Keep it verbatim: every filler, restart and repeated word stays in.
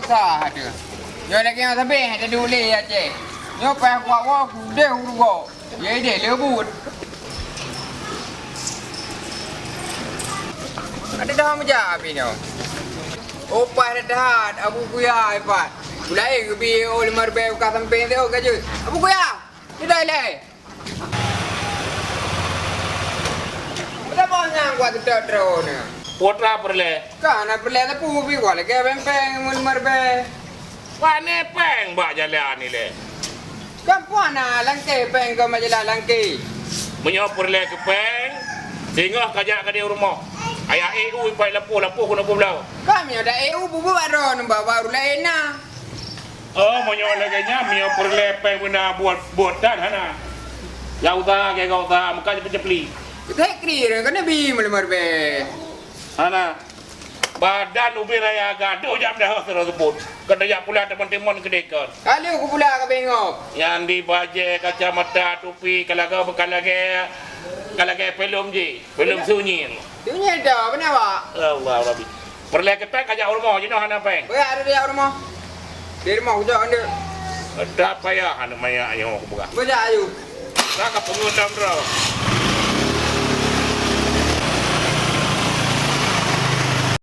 Sah tu. Nyoe lagèe nyang sabé tadi ulèe ya, Cek. Nyoe payah kuat woe, kudeh urugo. Ya ideh lebut. Ada dah meujak api nyoe. Upah dah that, Abu Kuya ipat. Ulai gebi oleh marbe ka samping tu ka jeuet. Abu Kuya, tidak ilai. Udah bang nyang kuat tetap terus ni. Putra perle. Kan perle tapi ubi kuat lagi bempeng mun marbe. Pane péng bak jalan ilèe. Kan puan na langkée péng keu majalah langkée. Meunyoe peureulèe keu péng, singoh kajak keudéh rumoh. Ayah ék u ipai lapoh-lapoh keuneuk peubloe. Kan meunyoe da ék u bubuet droe nibak baru laén na. Oh, meunyoe lagèe nyan, meunyoe peureulèe péng beuna buet, buet tan hana. Ya usaha, geuga usaha, meukat cepli-cepli. Kita kri, kan Nabi meuleumeur be. Hana. Badan ubé raya gadoh jam dah seurah sebut. Kata jak pula teman-teman kedekon. Kali aku pula ka bengok. Yang di bajai, kacamata, tupi, kalaga bukan lagi, kan lagi pelom ji. Pelom sunyi. Sunyi dah, benar, Pak? Allah Rabbi. Perlai ketai kajak rumah je noh hana peng. Berat ada di rumah. Di rumah kujak anda. Tak payah anak maya ayo aku buka. Bejak ayu. Tak ke pengun dalam draw.